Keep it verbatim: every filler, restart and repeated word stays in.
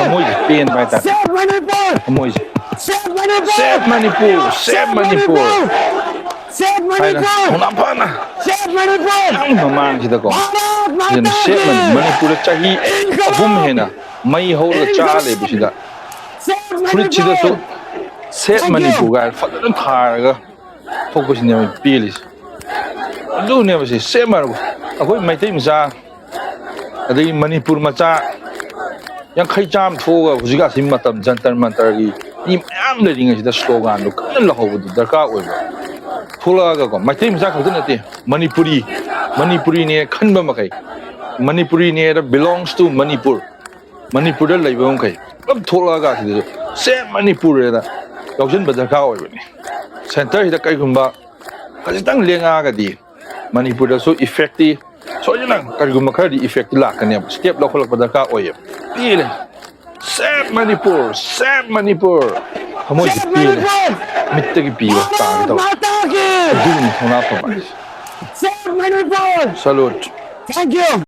ꯊꯃꯣꯏꯁꯦ ꯄꯦꯟꯕ ꯍꯥꯏꯇꯥꯔꯦ꯫ ꯊꯃꯣꯏꯁꯦ꯫ Save Manipur! Save Manipur! Save Manipur! ꯍꯥꯏꯅ ꯊꯧꯅꯥ ꯐꯅ ꯌꯥꯝ ꯃꯃꯥꯡꯁꯤꯗꯀꯣ, ꯁꯤꯗꯅ Save Manipur, ꯃꯅꯤꯄꯨꯔꯗ ꯆꯍꯤ ꯑꯍꯨꯝ ꯍꯦꯟꯅ ꯃꯩ ꯍꯧꯔꯒ ꯆꯥ ꯂꯩꯕꯁꯤꯗ, ꯐꯨꯔꯤꯠꯁꯤꯗꯁꯨ Save Manipur ꯒꯥꯏꯅ ꯐꯖꯅ ꯊꯥꯔꯒ ꯊꯣꯛꯄꯁꯤꯅꯦꯕ ꯄꯦꯜꯂꯤꯁꯦ꯫ ꯑꯗꯨꯅꯦꯕ ꯁꯤ Save Manipur꯫ ꯑꯩꯈꯣꯏ ꯃꯩꯇꯩ ꯃꯆꯥ, ꯑꯗꯒꯤ ꯃꯅꯤꯄꯨꯔ ꯃꯆꯥ ꯌꯥꯡꯈꯩ ꯆꯥꯝꯃ ꯊꯣꯛꯑꯒ ꯍꯧꯖꯤꯛ ꯑꯁꯤ ꯃꯇꯝ ꯖꯟꯇꯔ ꯃꯟꯇꯔꯒꯤ ꯃꯤ ꯃꯌꯥꯝ ꯂꯩꯔꯤꯉꯩꯁꯤꯗ slogan ꯗꯨ ꯀꯟꯅ ꯂꯧꯍꯧꯕꯗꯨ ꯗꯔꯀꯥꯔ ꯑꯣꯏꯕ꯫ ꯊꯣꯛꯂꯛꯑꯒꯀꯣ, ꯃꯩꯇꯩ ꯃꯆꯥ ꯈꯛꯇ ꯅꯠꯇꯦ, ꯃꯅꯤꯄꯨꯔꯤ, ꯃꯅꯤꯄꯨꯔꯤꯅꯦ ꯈꯟꯕ ꯃꯈꯩ, ꯃꯅꯤꯄꯨꯔꯤꯅꯦꯅ belongs to ꯃꯅꯤꯄꯨꯔ, ꯃꯅꯤꯄꯨꯔꯗ ꯂꯩꯕ ꯃꯈꯩ ꯄꯨꯂꯞ ꯊꯣꯛꯂꯛꯑꯒ ꯁꯤꯗꯁꯨ Save Manipur ꯍꯥꯏꯅ ꯌꯥꯎꯁꯤꯟꯕ ꯗꯔꯀꯥꯔ ꯑꯣꯏꯕꯅꯤ꯫ Centre ꯁꯤꯗ ꯀꯔꯤꯒꯨꯝꯕ ꯈꯖꯤꯛꯇꯪ ꯂꯦꯡꯉꯛꯑꯒꯗꯤ ꯃꯅꯤꯄꯨꯔꯗꯁꯨ effect ꯇꯤ ꯁꯣꯏꯗꯅ ꯀꯔꯤꯒꯨꯝꯕ ꯈꯔꯗꯤ effect ꯇꯤ ꯂꯥꯛꯀꯅꯦꯕ꯫ Step ꯂꯧꯈꯠꯂꯛꯄ ꯗꯔꯀꯥꯔ ꯑꯣꯏꯌꯦꯕ꯫ ꯄꯦꯜꯂꯦ꯫ Save Manipur! Save Manipur! ꯊꯃꯣꯏꯁꯦ ꯄꯦꯜꯂꯦ꯫ ꯃꯤꯠꯇꯒꯤ ꯄꯤꯕ ꯇꯥꯒꯦ ꯇꯧꯋꯦ꯫ ꯑꯗꯨꯒꯨꯝꯕ ꯊꯧꯅꯥ ꯐꯕ ꯍꯥꯏꯁꯦ꯫ Save Manipur! Salute! Thank you!